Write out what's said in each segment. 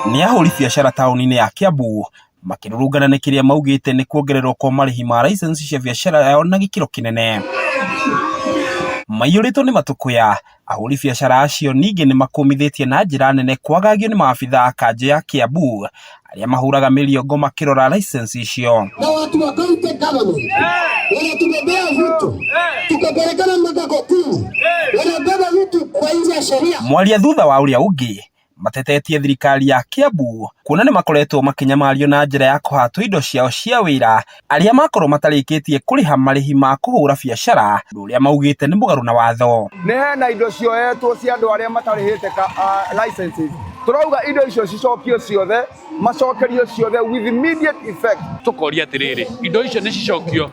Nĩ ahũri biacara taũni-inĩ ya Kiambu makĩrũrũngana nĩ kĩrĩa maugĩte nĩ kuongererwo kwa marĩhi ma license cia biacara yao na gĩkĩro kĩnene. Maiyũrĩtwo nĩ matũkũya, ahũri biacara acio ningĩ nĩ makũmithĩtie na njĩra nene kwagagio nĩ maabitha a kanjũ ya Kiambu arĩa mahũraga mĩriongo makĩrora license icio. Na watu wa county government wanatubebea vitu tukapelekana mpaka kotini, wanabeba vitu kwa nje ya sheria. Mwaria thutha wa ũrĩa ũngĩ matetetie thirikari ya Kiambu kuona nĩ makoretwo makĩnyamario na njĩra ya kũhatwo indo ciao cia wĩra arĩa makorwo matarĩkĩtie kũrĩha marĩhi ma kũhũra biacara, ũndũ ũrĩa maugĩte nĩ mũgarũ na watho. Nĩ hena indo cioetwo cia andũ arĩa matarĩhĩte licenses. Tũrauga indo icio cicokio ciothe, macokerio ciothe with immediate effect. Tukoria atiriri, indo icio nĩ cicokio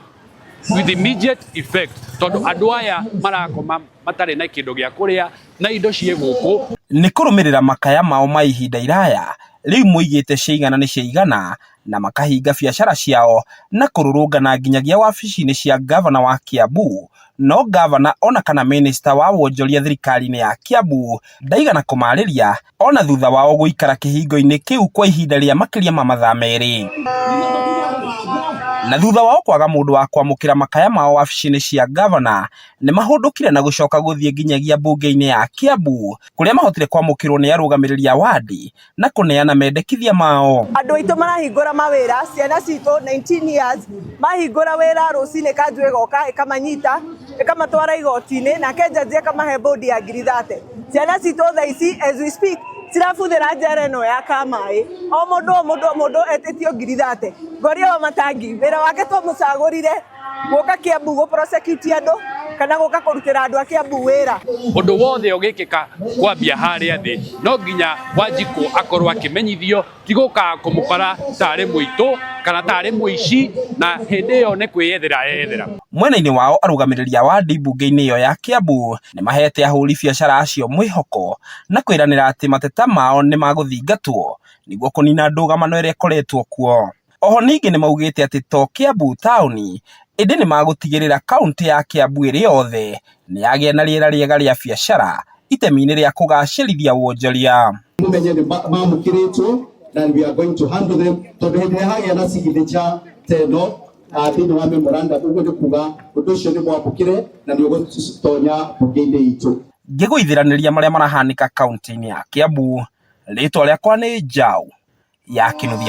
with immediate effect, tondu andu aya marakoma matarĩ na kĩndũ gĩa kũrĩa na indo ciĩ gũkũ. Nĩ kũrũmĩrĩra makaya mao ma ihinda iraya, rĩu moigĩte ciaigana nĩ ciaigana na makahinga biacara ciao na kũrũrũngana nginyagia wabici-inĩ cia ngavana wa Kiambu. No ngavana ona kana minista wa wonjoria thirikari-inĩ ya Kiambu ndaigana kũmarĩria ona thutha wao gũikara kĩhingo-inĩ kĩu kwa ihinda rĩa makĩria ma mathaa 2. Na thutha wao kwaga mũndũ wa kwamũkĩra makaya mao wabici-inĩ cia ngavana, nĩ mahũndũkire na gũcoka gũthiĩ nginyagia mbunge-inĩ ya Kiambu kũrĩa mahotire kwamũkĩrwo nĩ arũgamĩrĩri a wandi na kũneana mendekithia mao. Andũ aitũ marahingũra mawĩra, ciana citũ 19 years mahingũra wĩra rũcinĩ, kanjũ ĩgoka ĩkamanyita ĩkamatwara igoti-inĩ, nake jaji akamahe bond ya 30,000. Ciana citũ thaa ici, as we speak, cirabuthĩra njera ĩno ya Kamaĩ. O mũndũ, o mũndũ, o mũndũ etĩtio 30,000. Ngoria wa Matangi wĩra wake twamũcagũrire gũka Kiambu gũ prosecute andũ kana gũka kũrutĩra andũ a Kiambu wĩra? Ũndũ wothe ũgĩkĩka kwambia harĩa thĩ, no nginya Wanjikũ akorwo akĩmenyithio, ti gũka kũmũkora tarĩ mũitũ kana tarĩ mũici, na hĩndĩ ĩyo nĩ kwĩyethera eyethera. Mwena-inĩ wao, arũgamĩrĩri a wandi mbunge-inĩ ĩyo ya Kiambu nĩ mahete ahũri biacara acio mwĩhoko na kwĩranĩra atĩ mateta mao nĩ magũthingatwo nĩguo kũnina ndũgamano ĩrĩa ĩkoretwo kuo. Oho ningĩ nĩ maugĩte atĩ to Kiambu taũni, ĩndĩ nĩ magũtigĩrĩra kaũntĩ ya Kiambu ĩrĩ yothe nĩ yagĩa na rĩera rĩega rĩa biacara itemi-inĩ rĩa kũgacĩrithia wonjoria. Mumenye nĩ mamũkĩrĩtwo na we are going to handle them, tondũ hĩndĩ ĩrĩa hagĩa na signature ta ĩno thĩinĩ wa memorandum, ũguo nĩ kuga ũndũ ũcio nĩ mwamũkĩre na nĩ ũgũtonya mbunge-inĩ itũ. Ngĩgũithĩranĩria marĩa marahanĩka kaũntĩ-inĩ ya Kiambu, rĩtwa rĩakwa nĩ Njaũ ya Kĩnuthia.